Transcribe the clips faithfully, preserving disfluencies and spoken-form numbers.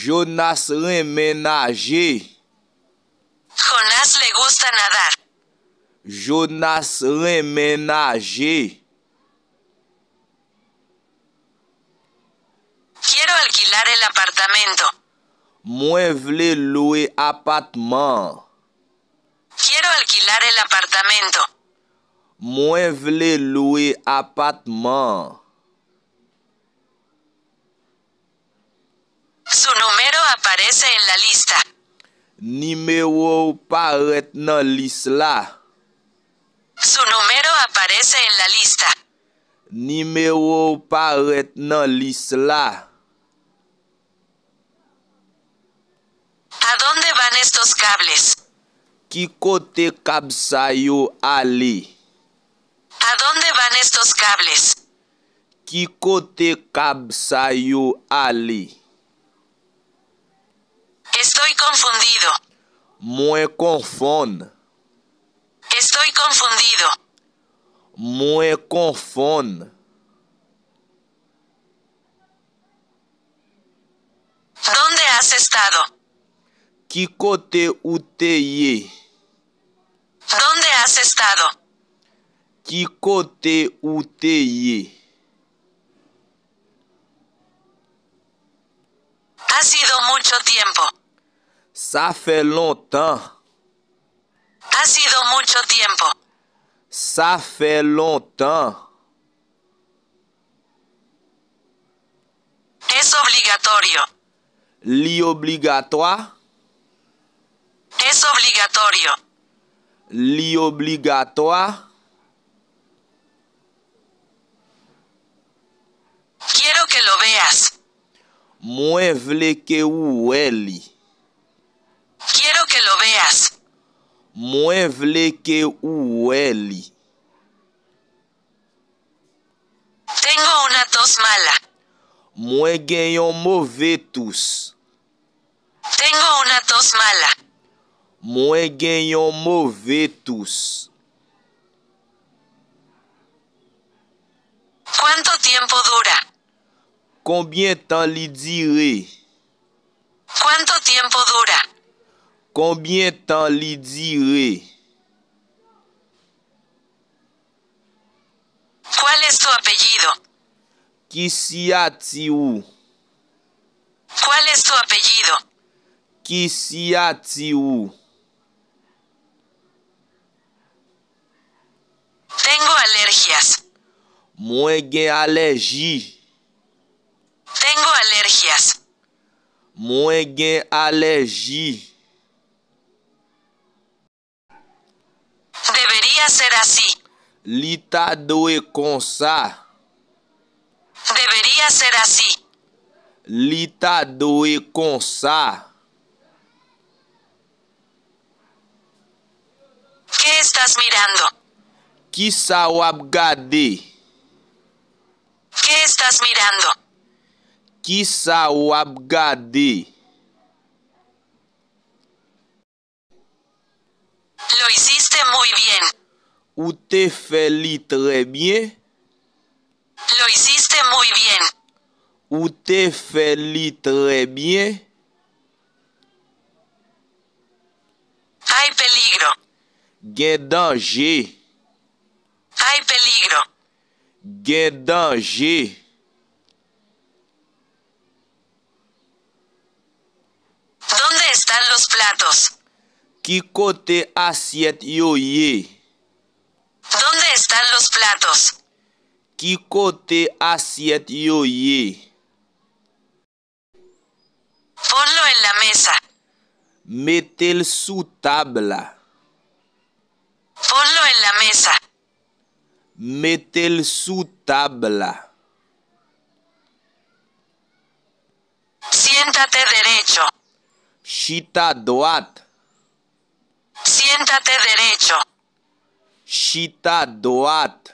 Jonas renmen naje. Jonás le gusta nadar. Jonas renmen naje. Quiero alquilar el apartamento. Mwen vle lwe apatman an. Quiero alquilar el apartamento. Mwen vle lwe apatman an. Su número aparece en la lista. Nimewo w parèt nan lis la. Su número aparece en la lista. Nimewo w parèt nan lis la. ¿A dónde van estos cables? Ki kote kab sa yo ale? ¿A dónde van estos cables? Ki kote kab sa yo ale? Estoy confundido. Mwen konfonn. Estoy confundido. Mwen konfonn. ¿Dónde has estado? Ki kote ou te ye? ¿Dónde has estado? Ki kote ou te ye? Ha sido mucho tiempo. Sa fè lontan. Ha sido mucho tiempo. Sa fè lontan. Es obligatorio. Li obligatwa. Es obligatorio. Li obligatwa. Quiero que lo veas. Mwen vle ke ou wè li. Quiero que lo veas. Mwen vle ke ou wè li. Tengo una tos mala. Mwen gen yon move tous. Tengo una tos mala. Mwen gen yon move tous. ¿Cuánto tiempo dura? Konbyen tan li dire? ¿Cuánto tiempo dura? Konbyen tan li dire? ¿Cuál es tu apellido? Ki siyati ou? ¿Cuál es tu apellido? Ki siyati ou? Tengo alergias. Mwen gen alèji. Tengo alergias. Mwen gen alèji. Debería ser así. Li ta dwe konsa. Debería ser así. Li ta dwe konsa. ¿Qué estás mirando? Ki sa w ap gade? ¿Qué estás mirando? Ki sa w ap gade? Lo hiciste muy bien. Ou te fè li trè byen. Lo hiciste muy bien. Ou te fè li trè byen. Hay peligro. Gen danje. Hay peligro. Gen danje. ¿Dónde están los platos? Ki kote asyèt yo ye? ¿Dónde están los platos? Ki kote asyèt yo ye? Ponlo en la mesa. Mete l sou tab la. Ponlo en la mesa. Mete l sou tab la. Siéntate derecho. Chita dwat. Siéntate derecho. Chita dwat.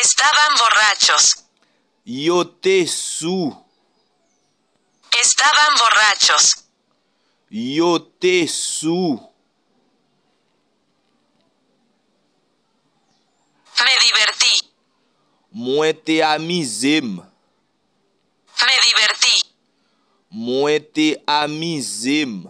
Estaban borrachos. Yo te sou. Estaban borrachos. Yo te sou. Me divertí. Mwen te amize m. Me divertí. Mwen te amize m.